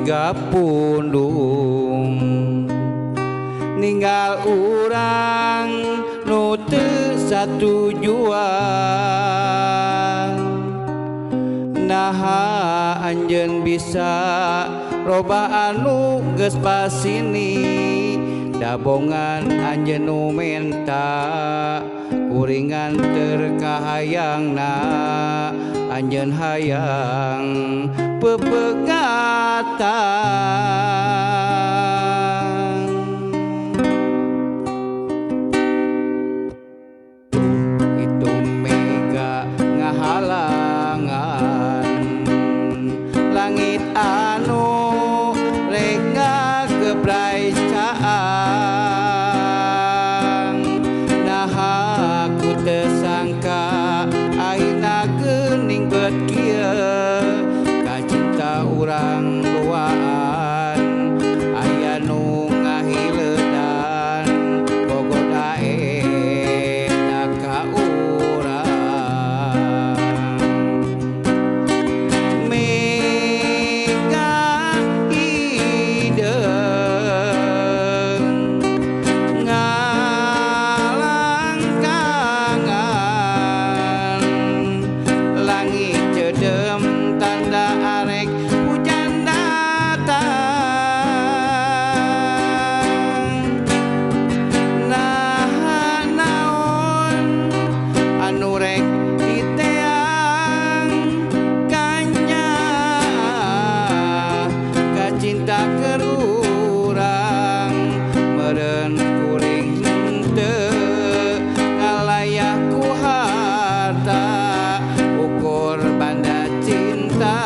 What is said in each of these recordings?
mega pundung ninggal urang nu teu satujuan. Naha anjeun bisa robah anu geus pasini, dabongan anjeun nu menta kuringan terkahayangna anjeun hayang pepegatan. Itu mega ngahalangan langit anu rek ngagebrai caang. Naha ku teu sangka ayeuna geuning bet kieu kacinta urang duaan aya nu ngahileudan bogoda eta ka urang. Mega hideung ngalangkangan langit cedem tanda arek hujan datang. Naha naon anu rek diteang kanya kacinta keur urang meureun kuring henteu ngalayah ku harta ukur banda cinta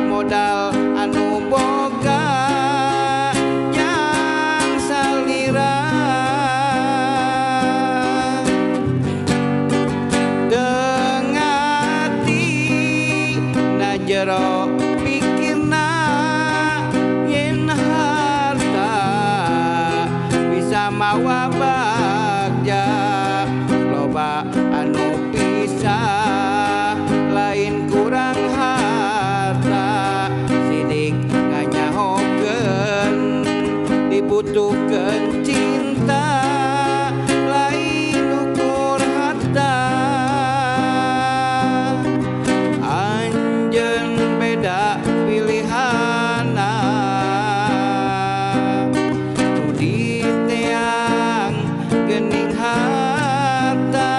modal anu boga jang salira. Dengati na jero pikirna yen harta bisa mawa bagja loba anu pisah lain kurang harta sidik nganyahokeun dibutuhkeun cinta lain ukur harta. Anjeun beda pilihana nu diteang geuning harta.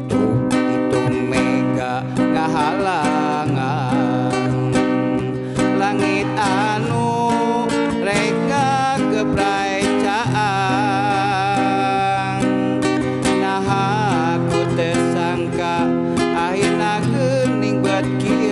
Tuh itu mega ngahalangan langit anu rek ngagebrai caang. Naha ku teu sangka akhirna geuning bet kieu.